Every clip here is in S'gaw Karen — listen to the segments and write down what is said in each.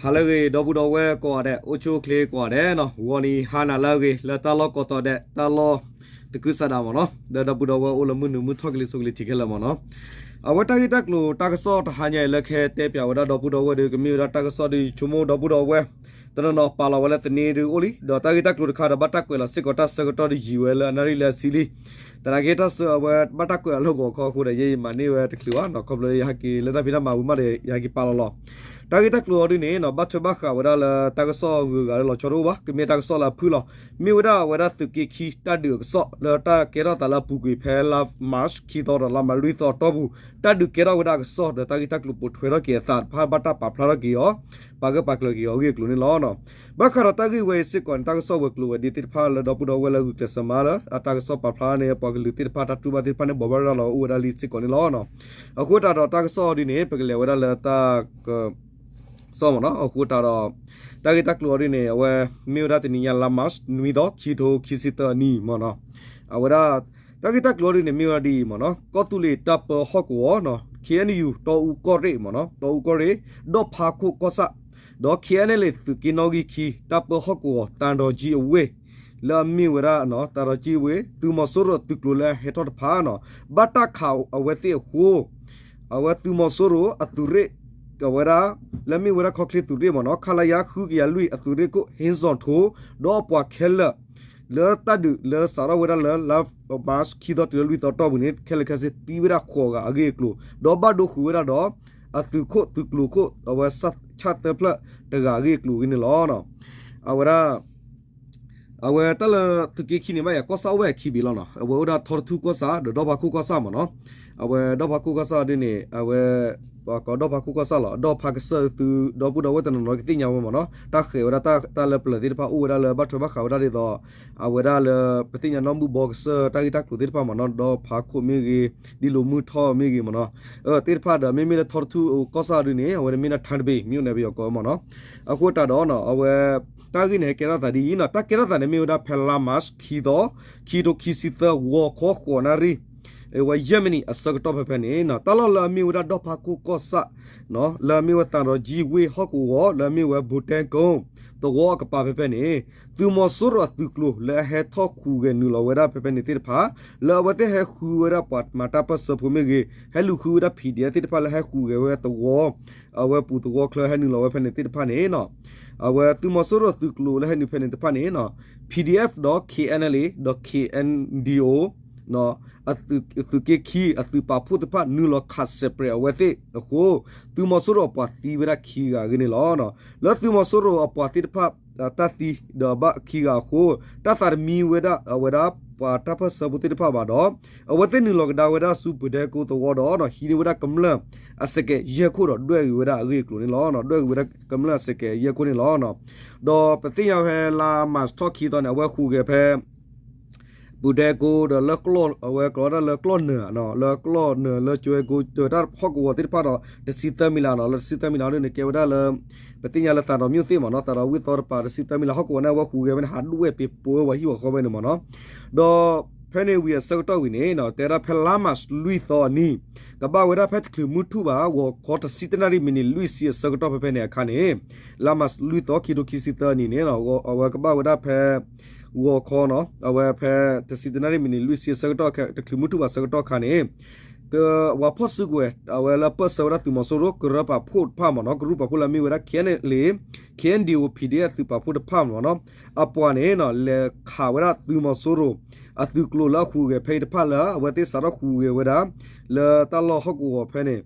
ဟါလၢအဂ့ၤ ဒီပုၢ်ဒီဝဲၢ်ကိးဂၤဒဲး အိၣ်ဆူၣ်အိၣ်ချ့ကိးဂၤဒဲးနီၤ, ဂီၤနံၤဟါနၤလၢအဂ့ၤ လၢတၢ်လီၢ်ကိးတီၤဒဲး တၢ်လီၢ်သကုၤဆးဒးမ့ၢ်နီၤ, ဒီးဒီပုၢ်ဒီဝဲၢ်အိၣ်လၢမုၢ်နုာ်မုၢ်ထီၣ်ကလံၤစိးကလံၤထံးခဲလၢာ်မ့ၢ်နီၤ, အဝဲတၢ်ဂ့ၢ်တၢ်ကျိၤတၢ်ကစီၣ်တဟါညါအံၤလၢကဟဲတဲပၠးဝဲဒၣ်ဒီပုၢ်ဒီဝဲၢ်ဒီး ကမ့ၢ်ဝဲဒၣ်တၢ်ကစီၣ်ဒီး ဆိကမိၣ်ဒီပုၢ်ဒီဝဲၢ် တနီၤနီၤပာ်လီၤဝဲလၢသန့ဒုးအိၣ်လံ, ဒီးတၢ်ဂ့ၢ်တၢ်ကျိၤတခါဒီးဘၣ်တၢ်ကွဲးလီၤစ့ၢ်ကီးတၢ်ဆၢကတီၢ်ဒီးယံာ်ဝဲလၢအနၣ်ရံၣ်လၢအဆံလံ, သနာ်က့တၢ်ဆၢအဝဲဘၣ်တၢ်ကွဲးအီၤလၢဂီၤခီအဃိဒီး ယဲယမၤန့ၢ်ဝဲတချုးဘၣ်နီၤ, ခီဖျိယဟဲက့ၤလၢတၢ်ဖံးတၢ်မၤဝံၤမးဒီး ယဟဲက့ၤပာ်လီၤလီၤ. တၢ်ဂ့ၢ်တၢ်ကျိၤအီၤဒ်န့ၣ်နီၤ ဘၣ်ထွဲဘၣ်ဃးဝဲဒၣ်လၢတၢ်ကစီၣ်ဂုၤဂၤလၢလီၤဆီတအိၣ်ဘၣ်, ကမ့ၢ်တၢ်ကစီၣ်လၢအဖုၣ်လီၤ, မ့ၢ်ဝဲဒၣ်အဝဲဒၣ်သုးက့ခံတၢ်ဒုးအကစီၣ် လၢတၢ်ကဲထီၣ်သးလၢအပူၤကွံာ်ဖဲလါ March ခံသီဒီးလါမၤလွံၢ်သီအတီၢ်ပူၤ တၢ်ဒုးကဲထီၣ်ဝဲဒၣ်အကစီၣ်ဒီးတၢ်ဂ့ၢ်တၢ်ကျိၤပိာ်ထွဲထီၣ်က့ၤအသးတဖၣ် ဘၣ်တၢ်ပာ်ဖျါထီၣ်က့ၤအီၤ ပာ်ဂၢၢ်ပာ်ကျၢၤက့ၤအီၤအဂ့ၢ်အကျိၤန့ၣ်လီၤ. ဘၣ်ဃးဒီးတၢ်ဂ့ၢ်ဝဲအံၤစ့ၢ်ကီးန့ၣ် တၢ်ကစီၣ်ဝဲၤကျိၤဝဲၤဒ့သ့ၣ်တဖၣ်လၢဒီပုၢ်ဒီဝဲၢ်လၢဂုာ်ကျဲးစၢးမၤလၢအတၢ်ကစီၣ်ပာ်ဖျါန့ၣ် ပှၤကလုာ်သ့ၣ်တဖၣ်တၢ်တူၢ်ဘၣ်သ့ၣ်တဖၣ်န့ၣ် ဘိးဘၣ်ရၤလီၤအိၣ်ဝဲဒၣ်လံစ့ၢ်ကီးန့ၣ်လီၤ. အဃိသတးဒီးတၢ်ကစီၣ်အီၤဒ်န့ၣ် ပကလဲၤဝဲဒၣ်လၢတၢ်က စီၣ်မ့ၢ်နီၤ, အဃိသတးဒီး တၢ်ဂ့ၢ်တၢ်ကျိၤအီၤဒ်န့ၣ် အဝဲမ့ၢ်ဝဲဒၣ်တနံၤညါလါ March နွံသီ ခံထိခံဆံသၢအနံၤမ့ၢ်နီၤ, အဝဲဒၣ် တၢ်ဂ့ၢ်တၢ်ကျိၤအီၤဒ်န့ၣ် မ့ၢ်ဝဲဒၣ်ဒ်အံၤမ့ၢ်နီၤ, ကီၢ်သူလ့ၤတၢ်ပၢဟီၣ်ကဝီၤနီၤ ခ့ၣ်အဲၣ်ယူၣ် တီအူကီၢ်ရ့ၣ်မ့ၢ်နီၤ, တီအူကီၢ်ရ့ၣ် ဒီၣ်ဖးခိၣ်ကီၢ်ဆၣ် ဒီး ခ့ၣ်အဲၣ်ယူၣ် သုးက့နီၣ်ဂံၢ်ခံ တၢ်ပၢဟီၣ်ကဝီၤ သံတောင်ကြီးအဝ့ၢ် လၢအမ့ၢ်ဝဲဒၣ် သံတောင်ကြီးအဝ့ၢ် သုးမီၤစိရိၤအသုးကျိၤလၢအဟဲထီၣ်တဖၣ်နီၤ ဘၣ်တၢ်ခးအဝဲသ့ၣ်အဃိ အဝဲသုးမီၤစိရိၤအသုးရ့ၣ် အဝဲဒၣ် လၢမ့ၢ်ဝဲဒၣ်ခီချ့သုးရ့ၣ်မ့ၢ်နီၤ ခလရ ဃုကယၤလွံၢ် အသုးရ့ၣ်ခိၣ် ဟ့ၣ်စီၣ်ထိ ဒီးအပှၤခဲလၢာ် လၢတၢ်ဒုးလၢစးထီၣ်ဝဲဒၣ်လၢ လါ March ခံသီတုၤလၢလွံၢ်သီတီၢ်ပူၤန့ၣ် ခဲလၢာ်ခဲဆ့သံဝဲဒၣ်ဃိးဂၤအဂ့ၢ်အကျိၤ ဒီးဘၣ်ဒိဃုာ်ဝဲဒၣ်ဒီး အသုးခိၣ်သုးကျိၤခိၣ် အဝဲဆၣ်သၢဖျၢၣ်တဂၤအဂ့ၢ်အကျိၤအဂ့ၢ်န့ၣ်လီၤ. အဝဲဒၣ် အဝဲတၢ်လၢသုးက့ခံန့ၣ်ဘၣ်ယၤ ကီၢ်ဆၣ်အိၣ်ဝဲခံဘ့ၣ်လီၤနီၤ, အဝဲအိၣ်ဒၣ်ထီတထူၣ်ကီၢ်ဆၣ် ဒီးဒီၣ်ဖးခိၣ်ကီၢ်ဆၣ်မ့ၢ်နီၤ, အဝဲဒီၣ်ဖးခိၣ်ကီၢ်ဆၣ်ဒ်န့ၣ် အဝဲ ပှၤကိးဒီၣ်ဖးခိၣ်ကီၢ်ဆၣ်လီၤ ဒီၣ်ဖးကစၢၢ်သု ဒီပုၢ်ဒီဝဲၢ်တနီၤနီၤကသ့ၣ်ညါဝဲမ့ၢ်နီၤ, တၢ်ဃဲၤဝဲဒၣ်တၢ်လၢပျၢၤသ့ၣ်တဖၣ်အိၣ်ဝဲဒၣ်လၢဘၣ်ထွဲဘၣ်ဃးဝဲဒၣ်ဒ်သိး အဝဲဒၣ်လၢပသ့ၣ်ညါနီၢ်မုၢ်ဘီကစၢၢ်တၢ်ဂ့ၢ်တၢ်ကျိၤသ့ၣ်တဖၣ်မ့ၢ်နီၤ, ဒီၣ်ဖးခိၣ်မ့ၢ်ဂ့ၤ ဒ်လိာ်မုၢ်ထီၣ်မ့ၢ်ဂ့ၤမ့ၢ်နီၤ, သ့ၣ်တဖၣ်ဒီးမ့မ့ၢ်လၢထီတထူၣ်ကီၢ်ဆၣ်ဒ်န့ၣ် အဝဲန့ၣ်မ့ၢ်ဒၣ်ထါတဘ့ၣ် မ့ၢ်အိၣ်န့ၣ်ပယီၤကိးဝဲမ့ၢ်နီၤ, အဃိသတးဒီးနီၤ အဝဲ တၢ်ဂ့ၢ်န့ၣ်ဟဲကဲထီၣ်သးဒ်အံၤနီၤ, တၢ်ကဲထီၣ်သးန့ၣ်မ့ၢ်ဝဲဒၣ်ဖဲလါ March ခံသီ ခံထိခံဆံသၢ ဂီၤခီဃိးနၣ်ရံၣ် အဝဲယဲၢ်မံးနံးအဆၢကတီၢ်ဖဲဖဲန့ၣ်နီၤ, တၢ်လီၢ်လၢအမ့ၢ်ဝဲဒၣ်ဒီၣ်ဖးခိၣ်ကီၢ်ဆၣ် လၢအမ့ၢ်ဝဲသံတောင်ကြီးဝ့ၢ်ဟီၣ်ကဝီၤ လၢအမ့ၢ်ဝဲ ဘူတၢ်ကိ သဝီအကပၤဖဲဖဲန့ၣ် သုးမီၤစိရိၤအသုးကျိၤလၢအဟဲထီၣ်ဃုာ်ဂဲၤနုာ်လီၤဝဲဒၣ်ဖဲဖဲန့ၣ်သ့ၣ်တဖၣ် လၢအဝဲသ့ၣ်ဟဲဃုဝဲဒၣ်ပှၤမၤတၢ်ပၢၢ်ဆၢဖိမ့ၢ်ဂ့ၤ ဟဲလူၤဃုဝဲဒၣ် P D F သ့ၣ်တဖၣ်လၢဟဲဃုာ်ဂဲၤဝဲသဝီ အဝဲပူၤသဝီချၢဟဲနုာ်လီၤဝဲဖဲန့ၣ်သ့ၣ်တဖၣ်န့ၣ်နီၤ, အဝဲသုးမီၤစိရိၤသုးကျိၤလၢဟဲနုာ်ဖဲန့ၣ်တဖၣ်န့ၣ်နီၤ, P D F ဒီး K N L A ဒီး K N D O သုးက့ခံအသုးပာ်ဖှိၣ်သ့ၣ်တဖၣ်နုာ်လီၤခးစဲးပြဲးအဝဲသ့ၣ်အဃိ သုးမီၤစိရိၤအပှၤသံဝဲဒၣ်ခံဂၤအဂ့ၢ်န့ၣ်လီၤ. လၢသုးမီၤစိရိၤအပှၤသ့ၣ်တဖၣ် တၢ်သံဒီးဘၣ်ခံဂၤအဃိ တၢ်သးတမံဝဲဒၣ်အဝဲဒၣ်ပှၤတၢ်ပၢၢ်ဆၢဖိသ့ၣ်တဖၣ်ဘၣ်ဒီး အဝဲသ့ၣ်နုာ်လီၤကဒါဝဲဒၣ်ဆူပူၤဒဲကိသဝီဒီး ဟံးန့ၢ်ဝဲဒၣ်ကမျၢၢ်အစဲးကဲးယဲၢ်ခိၣ်ဒီးဒွဲၣ်ဂ့ၤဝဲဒၣ်အဂ့ၢ်အကျိၤန့ၣ်လီၤ. ဒွဲၣ်ဂ့ၤဝဲဒၣ်ကမျၢၢ်အစဲးကဲးယဲၢ်ခိၣ်န့ၣ်လီၤ. ဒီးပသ့ၣ်ညါဖဲလါ March ထီၣ်ခံသီန့ၣ် အဝဲဃုာ်ဂဲၤဖဲ ပူၤဒဲကိဒီးလၢကျီၢ် အဝဲကျိးဝဲဒၣ်လၢကျီၢ်နၢၤ လၢကျီၢ်နၢၤလၢကၠွဲကိ တၢ်ဟီၣ်ကဝီၤသ့ၣ်တဖၣ်ဒီး တဆံသၢမံၤလးနီၤ လၢတဆံသၢမံၤလးဒ်န့ၣ် ကဲဝဲဒၣ်လၢ ပသ့ၣ်ညါလၢသးဒီးမ့ၢ်သ့ၣ်မ့ၢ်နီၤ သးဒီးဝ့ၢ်သီတပၤ တဆံသၢမံၤလးဟီၣ်ကဝီၤန့ၣ် အဝဲဃုာ်ဂဲၤဝဲန့ၣ် ဟးဒွဲၣ်ပှဲၤပဝဲဟံၣ်ဝဲဃီဝဲန့ၣ်မ့ၢ်နီၤ. ဒီးဖဲန့ၣ်ဝံၤအဆၢကတီၢ်ဝံၤန့ၣ် တဲဒၣ်ဖဲလါ March လွံၢ်သီအနံၤ ကဘၣ်ဝဲဒၣ်ဖဲတချုးမုၢ်ထူၣ်ဘၣ် ဂီၤခီတဆံတၢနၣ်ရံၣ်မံးနံးလွံၢ်ဆံအဆၢကတီၢ်ဖဲဖဲန့ၣ်အခါန့ၣ် လါ March လွံၢ်သီ ခံထိခံဆံသၢအနံၤန့ၣ် အဝဲကဘၣ်ဝဲဒၣ်ဖဲ ဂီၤခီနီၤ အဝဲဖဲတဆံတၢနၣ်ရံၣ်မံးနံးလွံၢ်ဆံအဆၢကတီၢ် တချုးမုၢ်ထူၣ်ဘၣ်အဆၢကတီၢ်အခါန့ၣ် က ပှၤဖီၣ်စုကဝဲၤ အဝဲလၢပၢၢ်ဆၢဝဲဒၣ်သုးမီၤစိရိၤ ကရၢပာ်ဖှိၣ်တဖၣ်မ့ၢ်နီၤ ကရူၢ်ပာ်ဖှိၣ်လၢအမ့ၢ်ဝဲဒၣ် KNLA KNDO PDF သုးပာ်ဖှိၣ်တဖၣ်မ့ၢ်နီၤ အပှၤန့ၣ် လဲၤခးဝဲဒၣ်သုးမီၤစိရိၤ အသုးကျိၤလၢအဃုာ်ဂဲၤဖဲအံၤတဖၣ်လၢ အဝဲသ့ၣ်စးထီၣ်ဃုာ်ဂဲၤဝဲဒၣ် လၢတၢ်လီၢ်ဟီၣ်ကဝီၤဖဲန့ၣ်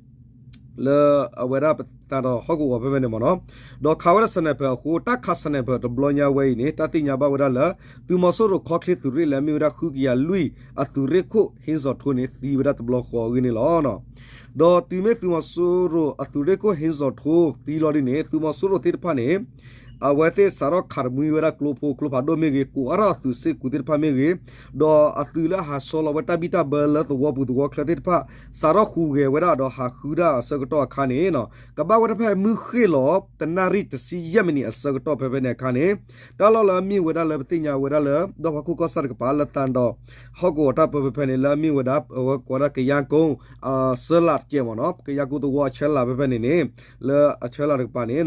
လၢအဝဲဒၣ်ပသးဒီးဟီၣ်ကဝီၤဖဲဖဲန့ၣ်မ့ၢ်နီၤ ဒီးခးဝဲဒၣ် sniper အဃိ တၢ်ခး sniper တဘျီညါဝဲအံၤန့ၣ် တၢ်သ့ၣ်ညါဘၣ်ဝဲဒၣ်လၢ သုးမီၤစိရိၤခီချ့သုးရ့ၣ်လၢအမ့ၢ်ဝဲဒၣ် ဃုကယၤလွံၢ် အသုးရ့ၣ်ခိၣ် ဟ့ၣ်စီၣ်ထိန့ၣ် သံဝဲဒၣ်တဘျီဃီအဂ့ၢ်န့ၣ်လီၤ. ဒီးတုၤမ့ၢ်သုးမီၤစိရိၤအသုးရ့ၣ်ခိၣ် ဟ့ၣ်စီၣ်ထိသံလီၤဒ်န့ၣ် သုးမီၤစိရိၤသ့ၣ်တဖၣ်န့ၣ် အဝဲသ့ၣ်စးထီၣ်ခးတမှံဝဲဒၣ်ကျိဖိကျိဖးဒိၣ်မ့ၢ်ဂ့ၤ, ကိးအါထီၣ်အသုးစ့ၢ်ကီးသ့ၣ်တဖၣ်မ့ၢ်ဂ့ၤ, ဒီးအသုးလၢအဟးဆှၢလီၤဝဲတၢ်ဘံၣ်တၢ်ဘၢလၢသဝီပူၤသဝီချၢသ့ၣ်တဖၣ် စးထီၣ်ဟူးဂဲၤဝဲဒၣ်ဒီးဟးဃုတၢ်အဆၢကတီၢ်အခါန့ၣ် ကဘၣ်ဝဲဒၣ်ဖဲမုၢ်ဃ့ၢ်လီၤ တနၣ်ရံၣ်တဆံယဲၢ်မံးနံးအဆၢကတီၢ်ဖဲဖဲန့ၣ်အခါန့ၣ် တၢ်လီၢ်လၢအမ့ၢ်ဝဲဒၣ်လၢပသ့ၣ်ညါဝဲဒၣ်လၢ ဒီဖးခိၣ်ကီၢ်ဆၣ်တကပၤလၢသးဒီး ဟီၣ်ကဝီၤတၢ်ပၢဖဲဖဲန့ၣ် လၢအမ့ၢ်ဝဲဒၣ် အဝဲကိးဝဲဒၣ်ကယၤကိ အဆၢလးတကဲးမ့ၢ်နီၤ, ကယၤကိသဝီအဆၢလးဖဲဖဲန့ၣ်န့ၣ် လၢအဆၢလးတကပၤန့ၣ်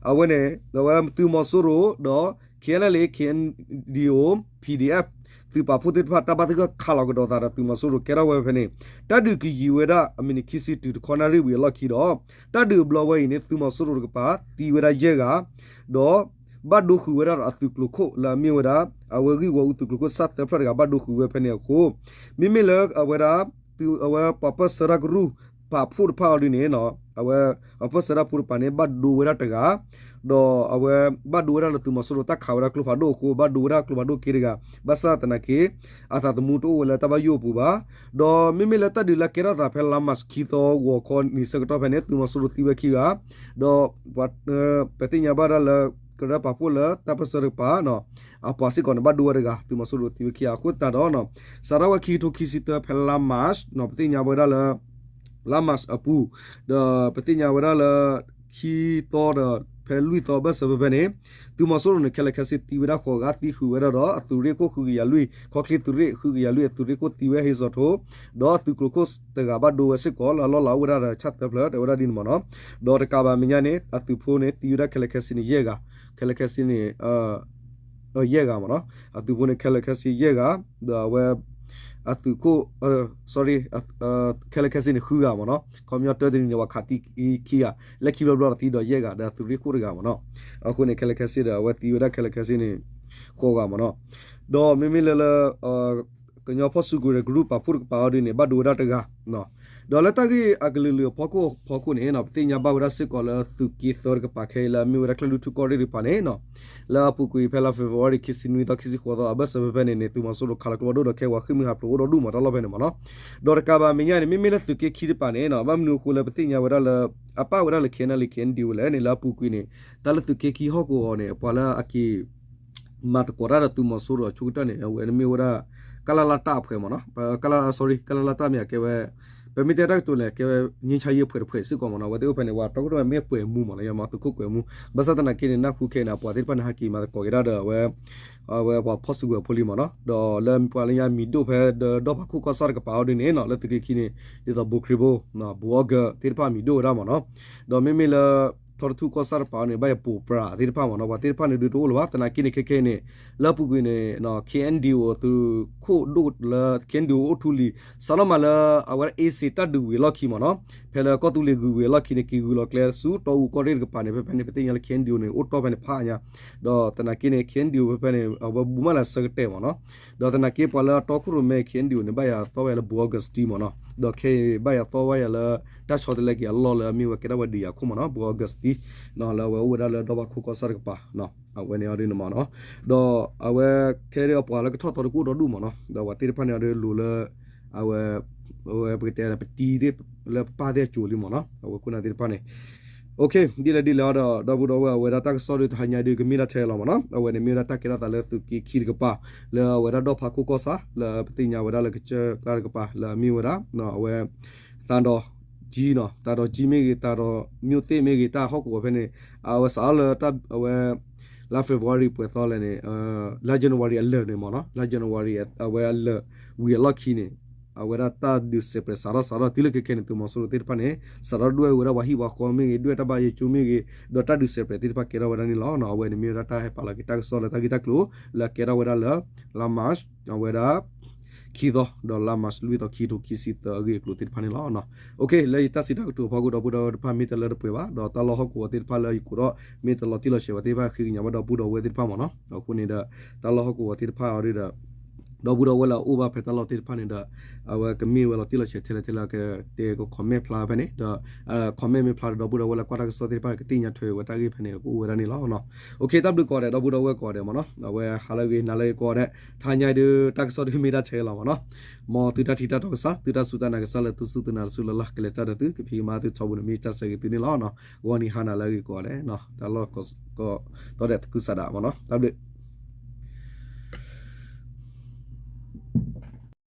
အဝဲန့ၣ် အဝဲသုးမီၤစိရိၤဒီး K N L A K N D O P D F သုးပာ်ဖှိၣ်သ့ၣ်တဖၣ် တၢ်ဘၣ်သဂၢၢ်ခးလီၤကဒီးသးဒီးသုးမီၤစိရိၤကဲထီၣ်ဝဲဖဲန့ၣ် တၢ်ဒုးကယံာ်ဝဲဒၣ်အမံးနံးခံဆံတုၤတခီနၣ်ရံၣ်ဝံၤအလီၢ်ခံဒီး တၢ်ဒုးအဘျီဝဲအံၤန့ၣ် သုးမီၤစိရိၤတကပၤ သံဝဲဒၣ်ယဲၢ်ဂၤ ဒီး ဘၣ်ဒိဃုာ်ဝဲဒၣ်ဒီးအသုးကျိၤခိၣ်လၢအမ့ၢ်ဝဲဒၣ် အဝဲဂံၢ်ဝီအူသုးကျိၤခိၣ်ဆၣ်သၢဖျၢၣ်တဂၤဘၣ်ဒိဃုာ်ဝဲဖဲန့ၣ်အဃိ မ့မ့ၢ်လၢအဝဲဒၣ် သုးအဝဲပှၤပၢၢ်ဆၢတၢ်ကရူၢ်ပာ်ဖှိၣ်တဖၣ်အီၤဒ်န့ၣ် အဝဲ ပှၤပၢၢ်ဆၢတၢ်ဖိတပၤန့ၣ် ဘၣ်ဒိဝဲဒၣ်တဂၤ ဒီးအဝဲဘၣ်ဒိဝဲဒၣ်လၢသုးမီၤစိရိၤတၢ်ခးဝဲဒၣ်ကျိဖးဒိၣ်အဃိ ဘၣ်ဒိဝဲဒၣ်ကျိဖးဒိၣ်က့တဂၤ ဘၣ်ဆၣ်သနာ်က့ အသးသမူတအိၣ်ဝဲလၢတၢ်ဘၣ်ယိၣ်အပူၤဘၣ် ဒီးမ့မ့ၢ်လၢတၢ်ဒုးလၢကဲထီၣ်သးဖဲလါမးၡး ခံသီဂီၤခီနံၤဆၢကတီၢ်ဖဲန့ၣ် သုးမီၤစိရိၤသံဝဲခံဂၤ ဒီး ပသ့ၣ်ညါဘၣ်ဒၣ်လၢ ကရၢပာ်ဖှိၣ်လၢတၢ်ပၢၢ်ဆၢတကပၤ အပှၤစ့ၢ်ကီးန့ၣ် ဘၣ်ဒိဝဲတဂၤ သုးမီၤစိရိၤသံဝဲခံဂၤ အဃိသတးဒီး စးထီၣ်ဝဲခံကထိခံဆံသၢဖဲလါမးၡး ပသ့ၣ်ညါဝဲဒၣ်လၢ လါမးၡးအပူၤ ဒီးပသ့ၣ်ညါဝဲဒၣ်လၢ ခံသီဒီး ဖဲလွံၢ်သီဘၢၣ်စၢၤဖဲဖဲန့ၣ် သုးမီၤစိရိၤန့ၣ် ခဲလၢာ်ခဲဆ့သံဝဲဒၣ်ဃိးဂၤ သံဃုာ်ဝဲဒၣ်ဒီး အသုးရ့ၣ်ခိၣ်ဃုကယၤလွံၢ် ခီချ့သုးရ့ၣ်ဃုကယၤလွံၢ် အသုးရ့ၣ်ခိၣ်သံဝဲဟ့ၣ်စီၤထိ ဒီးအသုးကျိၤခိၣ်တဂၤဘၣ်ဒိဝဲစ့ၢ်ကီး လၢအလီၢ်လၤအိၣ်ဝဲဒၣ်ဒီးဆၣ်သၢဖျၢၣ် တဲဝဲဒၣ်ဒ်န့ၣ်မ့ၢ်နီၤ ဒီးတကးဘၣ်မဲာ်ညါန့ၣ် အသုးဖိန့ၣ် သံဝဲဒၣ်ခဲလၢာ်ခဲဆ့န့ၣ် ယဲၢ်ဂၤ ခဲလၢာ်ခဲဆ့န့ၣ် ယဲၢ်ဂၤမ့ၢ်နီၤ အသုးဖိန့ၣ် ခဲလၢာ်ခဲဆ့ယဲၢ်ဂၤ ဒီးအဝဲ အသုးခိၣ် sorry ခဲလၢာ်ခဲဆ့န့ၣ် ဃုဂၤမ့ၢ်နီၤ ခီပညီတၢတနံၤန့ၣ် ပှၤခးသံခံဂၤ လၢခံဘျီဘျီဒီးသံဒီးယဲၢ်ဂၤ ဒီးအသုးရ့ၣ်ခိၣ်တဂၤမ့ၢ်နီၤ အဃိန့ၣ် ခဲလၢာ်ခဲဆ့ဒီး အဝဲသံဝဲဒၣ်ခဲလၢာ်ခဲဆ့န့ၣ် ဃိးဂၤမ့ၢ်နီၤ ဒီးမ့မ့ၢ်လၢလၢ ကညီဖီၣ်စုကဝဲၤ group ပာ်ဖှိၣ်တကပၤအီၤဒ်န့ၣ် ဘၣ်ဒိဝဲဒၣ်တဂၤ ဒီးလၢတၢ်ဂ့ၢ်အကလုာ်လုာ်အဖီခိၣ်အဖီခိၣ်န့ၣ် ပသ့ၣ်ညါဘၣ်ဝဲဒၣ်စ့ၢ်ကီးလၢသုးက့သၢတကပၤခဲအံၤလၢအမ့ၢ်ဝဲဒၣ် ကၠဲၣ်လွံၢ်ထူၣ်ကီၢ်ရ့ၣ်တကပၤန့ၣ် လၢအပူၤကွံာ်ဖဲလါ February ခံဆံနွံသီ ခံဆံဃိးသီအဘၢၣ်စၢၤဖဲဖဲန့ၣ်န့ၣ် သုးမီၤစိရိၤခးလီၤကျိဖးဒိၣ်ဒီးခဲဝဲဃ့ၢ်မှံဟးဖျိးအိၣ်ဒီဒူၣ်မးတၢ်လီၢ်ဖဲန့ၣ်မ့ၢ်နီၤ ဒီးတကးဘၣ်မဲာ်ညါန့ၣ် မ့မ့ၢ်လၢသုးက့ခံတကပၤန့ၣ် ဘၣ်မနုၤအဃိလၢပသ့ၣ်ညါဝဲဒၣ်လၢ အပၣ်ဝဲဒၣ်လၢ K N L A K N D O လဲၣ်န့ၣ် လၢအပူၤကွံာ်န့ၣ် တၢ်လၢသုးက့ခံဟီၣ်ကဝီၤအီၤန့ၣ် အပှၤလၢအက့ၤ မၤသကိးတၢ်ဒီးသုးမီၤစိရိၤအဆိကတၢၢ်န့ၣ် အဝဲန့ၣ်မ့ၢ်ဝဲဒၣ် ကလလတ အဖွဲ့မ့ၢ်နီၤ ကလလ sorry ကလလတ မ့ၢ်အကဲဝဲ ပမ့ၢ်တဲတၢ်ကတိၤန့ၣ် အကဲဝဲ ငြိမ်းချမ်းရေးအဖွဲ့တဖွဲ့စ့ၢ်ကီးမ့ၢ်နီၤ အဝဲသ့ၣ်အိၣ်ဖဲန့ၣ် ပှၤတီခိၣ်ရိၣ်မဲမ့ၢ်အပှဲၤမူမ့ၢ်နီၤ ယမၤသုးခိၣ်ကွဲၤမူ ဘၣ်ဆၣ်သနာ်က့န့ၣ် နၢ်ဟူခဲအံၤန့ၣ် အပှၤသ့ၣ်တဖၣ်န့ၣ် ဟဲက့ၤမၤသကိးက့ၤတၢ်ဒီးအဝဲ အဝဲပှၤဖီၣ်စုကဝဲၤဖိလံမ့ၢ်နီၤ ဒီးလၢပှၤလၢညါမံၤဒိၣ်ဖဲဒီးဒီဖးခိၣ်ကီၢ်ဆၣ်တကပၤအီၤဒ်န့ၣ်နီၤ လၢသုးက့ခံန့ၣ် ဒ်သိးဘိးခရံာ်ဘိ ဘူးအီကူးသ့ၣ်တဖၣ်မံၤဒိၣ်ဝဲဒၣ်မ့ၢ်နီၤ ဒီးမ့မ့ၢ်လၢ ထီတထူၣ်ကီၢ်ဆၣ်တကပၤအီၤန့ၣ် ဘၣ်ယပိာ်ပြးသ့ၣ်တဖၣ်မ့ၢ်နီၤ ပှၤသ့ၣ်တဖၣ်န့ၣ်ဒုးတအိၣ်လၢၤဘၣ် သနာ်က့န့ၣ် ခဲခဲအံၤန့ၣ် လၢအပူၤကွံာ်န့ၣ် K N D O သုးခိၣ်ဒိၣ်လၢ K N D O အိၣ်ထူလံၤ စးထီၣ်မးလၢ အဝဲဒၣ် အ့စ့း တၢ်ဒုးဝံၤအလီၢ်ခံမ့ၢ်နီၤ ဖဲလၢကီၢ်သူလ့ၤဂုၤဝံၤအလီၢ်ခံန့ၣ် က့ၤဂုၤလီၤကျဲဆူတီအူကီၢ်ရ့ၣ်တကပၤန့ၣ် ဖဲဖဲန့ၣ် ပသ့ၣ်ညါလၢ K N D O န့ၣ် အိၣ်တီၢ်ဖဲန့ၣ်ဖးညါ ဒီးသနာ်က့န့ၣ် K N D O ဖဲဖဲန့ၣ် အဝဲဘူးမးလၢအဆၢကတဲာ်မ့ၢ်နီၤ ဒီးသနာ်က့ပှၤလၢအတီခိၣ်ရိၣ်မဲ K N D O န့ၣ် ဘၣ်ယၤသီဝဲယၤလၢ ဘူးအီကူးတံမ့ၢ်နီၤ ဒီးခဲအံၤဘၣ်ယၤသီဝဲယၤလၢ တၢ်ဆီတလဲက့ၤအလီၢ်လၢအမ့ၢ်ဝဲကဲထီၣ်ဝဲဒုးယၤခိၣ်မ့ၢ်နီၤ ဘူးအီကူးတံ လၢအဝဲအိၣ်ဝဲဒၣ်လၢဒီဖးခိၣ်ကီၢ်ဆၣ်တကပၤ အဝဲန့ၣ်အီၤဒ်န့ၣ်မ့ၢ်နီၤ ဒီးအဝဲခဲအံၤပှၤလၢကထီၣ်သီတကအိၣ်ဒီဒူၣ်မ့ၢ်နီၤ ဒီးပှၤသ့ၣ်တဖၣ်န့ၣ်အီၤဒ်လိၤလၢ အဝဲ အဝဲပကတဲလၢပတံသ့ၣ် လၢပပၢ်သ့ၣ်အစိၤလံမ့ၢ်နီၤ အဝဲခိၣ်နၢ်သ့ၣ်တဖၣ်န့ၣ် ဒ်လဲၣ်ဒ်လဲၣ်အီၤဒီး ဒီပုၢ်ဒီဝဲၢ် အဝဲဒၣ်တၢ်ကစီၣ်ဒုးတဟါညါဒုးကမ့ၢ်ဒၣ်ထဲလီၤမ့ၢ်နီၤ အဝဲန့ၣ်မ့ၢ်ဝဲဒၣ်တၢ်ကဲထီၣ်သးလၢသုးက့ခံတကပၤ လၢအဝဲဒၣ်ဒီဖးခိၣ်ကီၢ်ဆၣ် လၢပသ့ၣ်ညါဝဲဒၣ်လၢကစၢၢ်ကျါတကပၤ လၢအမ့ၢ်ဝဲဒၣ် အဝဲ သးဒီးကၠံနီၤ သးဒီးကၠံမ့ၢ်ဂ့ၤ သးဒီးမၠိၣ်သ့ၣ်မ့ၢ်ဂ့ၤ တၢ်ဟီၣ်ကဝီၤဖဲန့ၣ် အဝဲစးထီၣ်လၢတၢ် အဝဲ လါ February ပှဲၤသီလဲၣ်န့ၣ် လါ January အလၢာ်န့ၣ်မ့ၢ်နီၤ လါ January အဝဲအလၢာ်ဝံၤအလီၢ်ခံန့ၣ် အဝဲဒၣ်တၢ်ဒုးစဲးပြဲးစးထီၣ်စးထီၣ်တုၤလၢခဲခဲန့ၣ် သုးမီၤစိရိၤသ့ၣ်တဖၣ်န့ၣ် စးထီၣ်ဒွဲၣ်ဝဲဒၣ်ပှၤဟံၣ်ပှၤဃီမ့ၢ်ဂ့ၤ ဒွဲၣ်တၢ်ဘါယွၤကၠိမ့ၢ်ဂ့ၤ ဒီးတၢ်ဒုးစဲးပြဲးသ့ၣ်တဖၣ်ကဲထီၣ်ဝဲဒၣ်န့ၣ်လီၤ. အဝဲန့ၣ်မ့ၢ်ဝဲဒၣ်တၢ်ဟဲပာ်လီၤက့ၤတၢ်ကစီၣ်လၢတၢ်ဂ့ၢ်တၢ်ကျိၤ လၢအကဲထီၣ်ဝဲဒၣ်လၢ လါ March အဝဲဒၣ် ခံသီ ဒီးလါ March လွံၢ်သီ ခံကထိခံဆံသၢအဂ့ၢ်အကျိၤသ့ၣ်တဖၣ်န့ၣ်လီၤ. လၢယတၢ်စံးတၢ်ကတိၤအဖီခိၣ် ဒီပုၢ်ဒီဝဲၢ်တဖၣ် မ့ၢ်တလၢတပှဲၤဘၣ် ဒီးတၢ်လီၢ်ဟီၣ်ကဝီၤသ့ၣ်တဖၣ်လၢယကိးထီၣ် မ့ၢ်တလီၤတံၢ်လီၤဆဲးဝဲသ့ၣ်တဖၣ် ဃ့ကညးဘၣ်ဒီပုၢ်ဒီဝဲၢ်သ့ၣ်တဖၣ်မ့ၢ်နီၤ. အဃိန့ၣ်ဒီး တၢ်လီၢ်ဟီၣ်ကဝီၤသ့ၣ်တဖၣ်အီၤဒီး ဒီပုၢ်ဒီဝဲၢ်လၢအအိၣ်ဘၣ်ဖဲတၢ်လီၢ်သ့ၣ်တဖၣ်န့ၣ်ဒီး အဝဲကမ့ၢ်ဝဲလီၤတံၢ်လီၤဆဲးထဲလဲၣ်ထဲလဲၣ် ကတဲက comment ဖျါဖဲန့ၣ်ဒီး comment မ့ၢ်ဖျါဒီး ဒီပုၢ်ဒီဝဲၢ်လၢကွၢ်တၢ်ကစီၣ်သ့ၣ်တဖၣ်န့ၣ် ကသ့ၣ်ညါထွဲဝဲတၢ်ဂ့ၢ်ဖဲန့ၣ်ကအိၣ်ဝဲဒၣ်န့ၣ်လီၤ. အိၣ်ခ့ တၢ်ဘျုးကိးဂၤဒဲး ဒီပုၢ်ဒီဝဲၢ်ကိးဂၤဒဲးမ့ၢ်နီၤ, အဝဲဟါလၢအဂ့ၤ နၤလၢအဂ့ၤကိးဂၤဒဲး, ထါညါဒုး တၢ်ကစီၣ်ဒုးမ့ၢ်ဒၣ်ထဲလီၤမ့ၢ်နီၤ, မ်သုတၢ်ထံၣ်တၢ်တီကစၢ် သုတၢ်စူၢ်တၢ်နာ်ကစၢ်လၢသုစူၢ်သုနာ် သုလၢ်လၢ် ကလဲၤတၢ်ဒီးသု ကဖံးကမၤသုထီဘိန့ၣ် မ့ၢ်တၢ်ဆၢဂ့ၤသုန့ၣ်လီၤ. ဂီၤနံၤဟါနၤလၢအဂ့ၤကိးဂၤဒဲး, တၢ်လီၢ်ကိးတီၤဒဲးသကုၤဆးဒးမ့ၢ်နီၤ, တၢ်ဘျုး